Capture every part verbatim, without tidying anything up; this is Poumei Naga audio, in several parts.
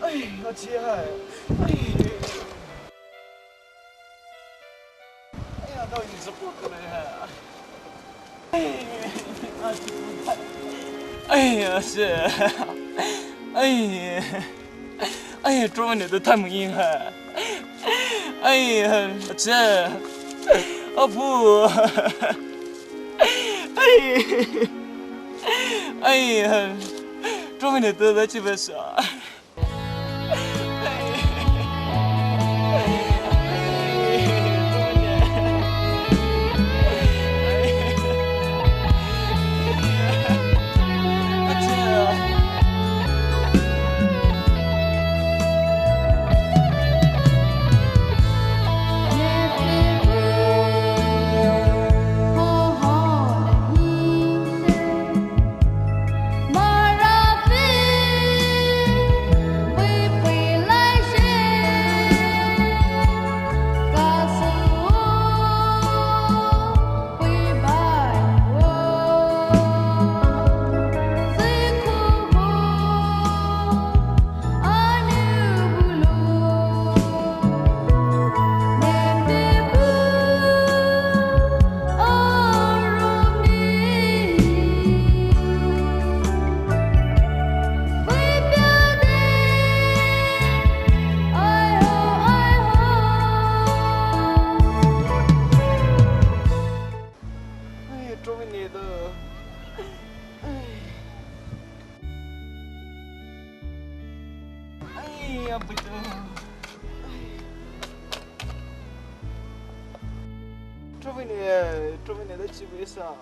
Ai, 我姐哎。哎。哎呀，到底是不可能啊。哎，哎呀，是。哎。 哎呀，这位你的太没劲了。哎呀，这，啊不。哎。哎呀，这位你的在这边是啊。哎。 哎，终于来了。哎。哎呀，不行。终于来，终于来了，几位上。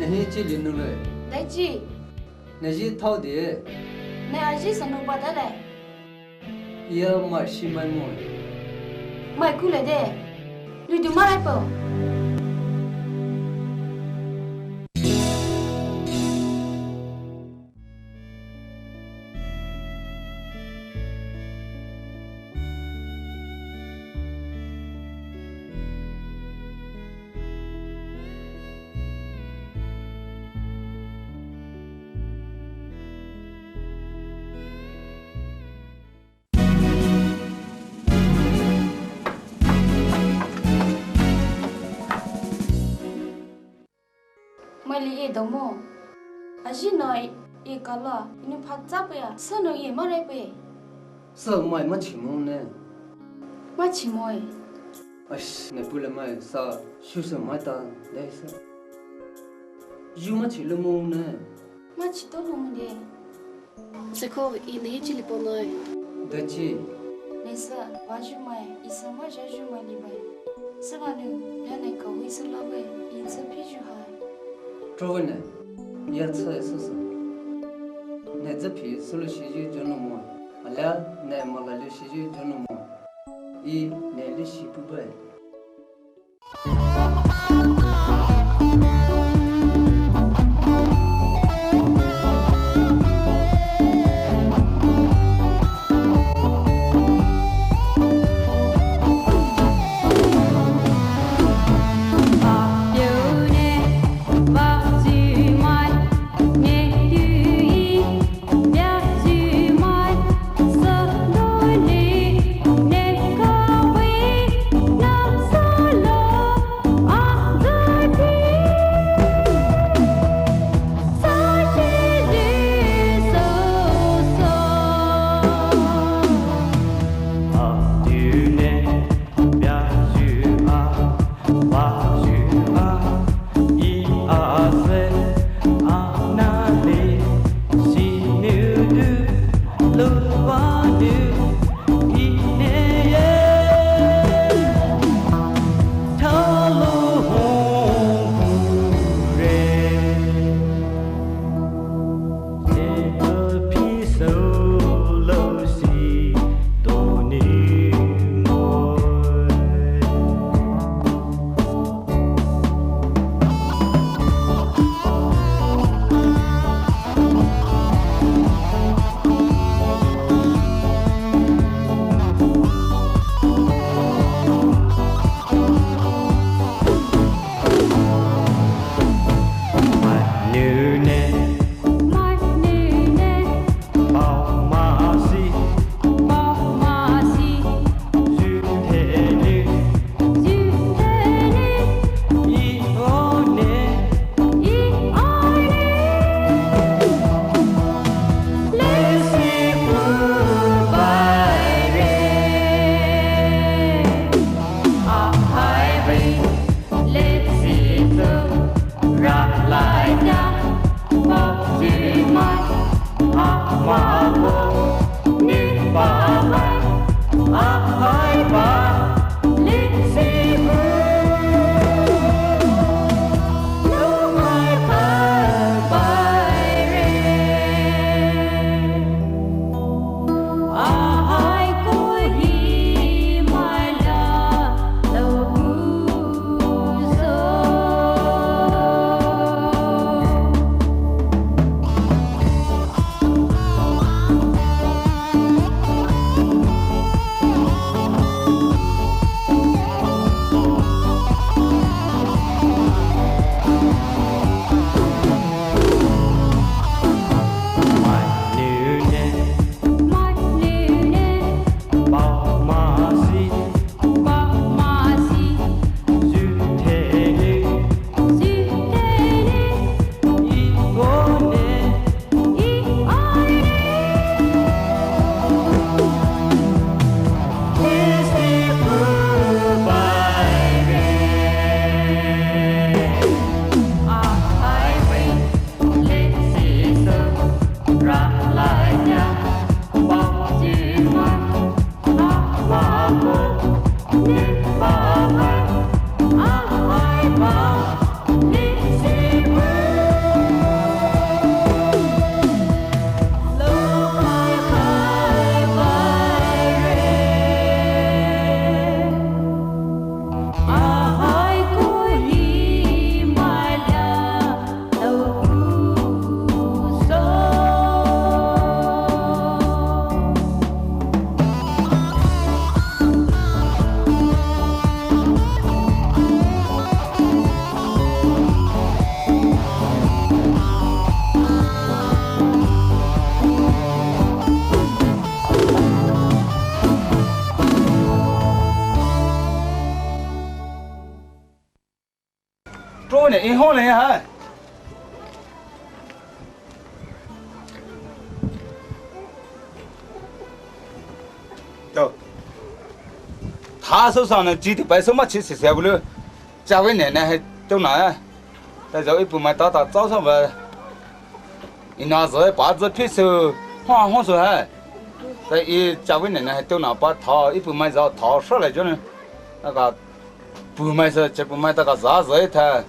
Nahiji li nule. Nahiji. Nahiji thao de. Nahaji sanu pa da le. Iya mai shi mai mo. Mai ku le de. Lu du ma rai po. Mai li e damo. Aji no e kala, inu pha za pe ya, sanu e ma rai pe. Sa mai ma chi mo ne. Ma chi mo e. Ash, ne pu le mai sa, shu sa mai ta, dai sa. Ju ma chi le mo ne. Ma chi to lo mo de. Seko, i nahiji li po nai. Dachi. Nesa, wa ju mai, i sa ma ja ju mai li bai. Sa wa nu, ya ne ka wi sa la bai, i sa pi ju hai. Tro wi ne, ya cha sa sa. Ne za pi sa lu shi ju jo no mo. Ala, ne ma la lu shi ju jo no mo. I, ne lu shi pu bai. Trou ne, i hong le ha. Yo. Tha sou sang ne, chi tu pai sou ma chi se se bu lu. Cha wei ne ne hai tou na. Ta zao ipu mai ta ta zao sang ba. I na zao pa zao phi sou. Ha, hong sou hai. Ta i cha wei ne ne hai tou na pa tha, ipu mai zao tha sou lai jo ne. Na ka Pu mai sou, che pu mai ta ka za zai tha.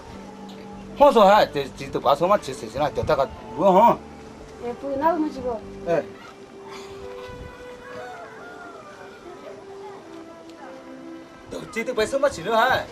Hong sou hai, te chi tu pa sou ma chi se se na, te ta ka bu hong. E pu na mu chi bo. Eh. Tu chi tu pa sou ma chi no hai.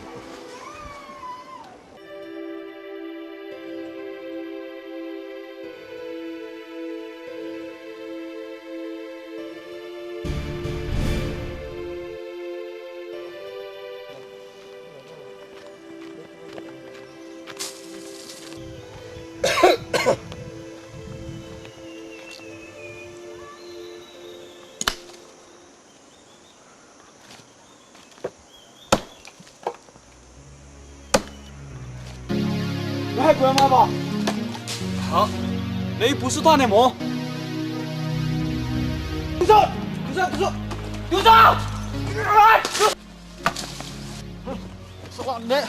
Hai, kuya ma ba. Ha? Nei pusu ta ne mo? Pusu! Pusu! Pusu! Pusu! Sala ne.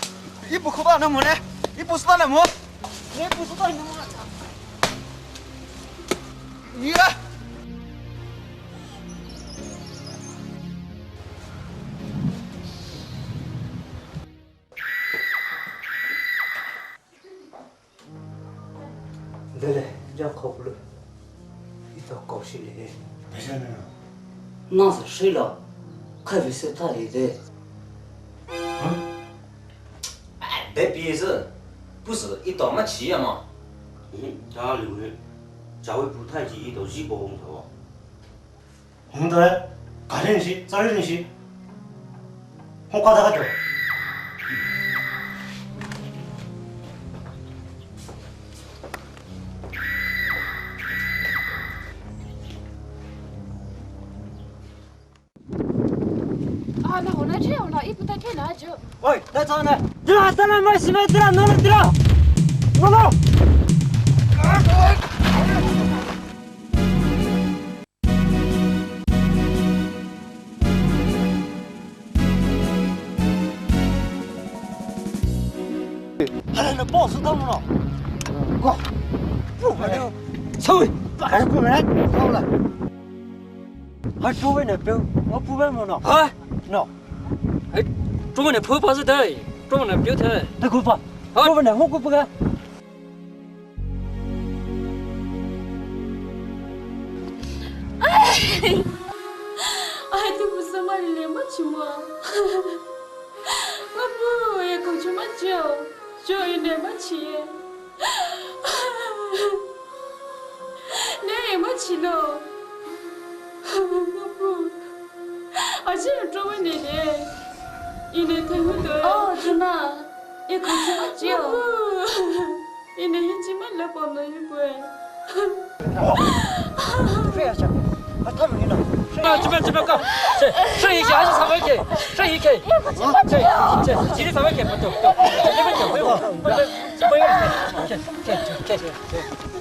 Ipu kota ne mo ne. Ipu sala ne mo. Ne ipu sala ne mo. Iya. Dele, jang khop lu. Ito kop shi le. Beja na. Na sa shi la. Khavi se ta le de. Huh? Ai, be pi se. Pusu ito ma chi ya ma. Hmm, ta lu ne. Cha wei pu thai chi ito ji bo hong tho. Hong ta, ka len shi, sa len shi. Hong ka ta ka to. Ah, na hona je, hona ipu ta ke na je. Oi, ta sa na. Tira, ta na mai si mai tira, no no tira. No no. Hala na boss ta mo. Ko. Pu ba ne. Soi. Ba ka pu ba ne. Ko la. Hai pu ba ne pu. Ngo pu ba mo no. Ha? No. Hai pu ba ne pu ba se dai. Pu ba ne pu te. Te ku ba. Ha? Pu ba ne ho ku ba ga. Ai, tu bu sa ma le ma chi mo. Ngo pu, e ko chi ma chi o. Cho i ne ma chi e. Ne e ma chi lo. Ngo pu. Achi ro wa ne ne. I ne te hu to. Oh, Juna. E ko chi ma chi o. Ngo pu. I ne hi chi ma la pa no hi pu e. Fe a cha. A ta no hi na. Fe. Chi ma, chi ma ka. Che, che, hi ke, a sa wa ke. Che, hi ke. Che, che, chi sa wa ke, pa to. Che, ma ke, pa yo. Pa yo. Che, che, che, che.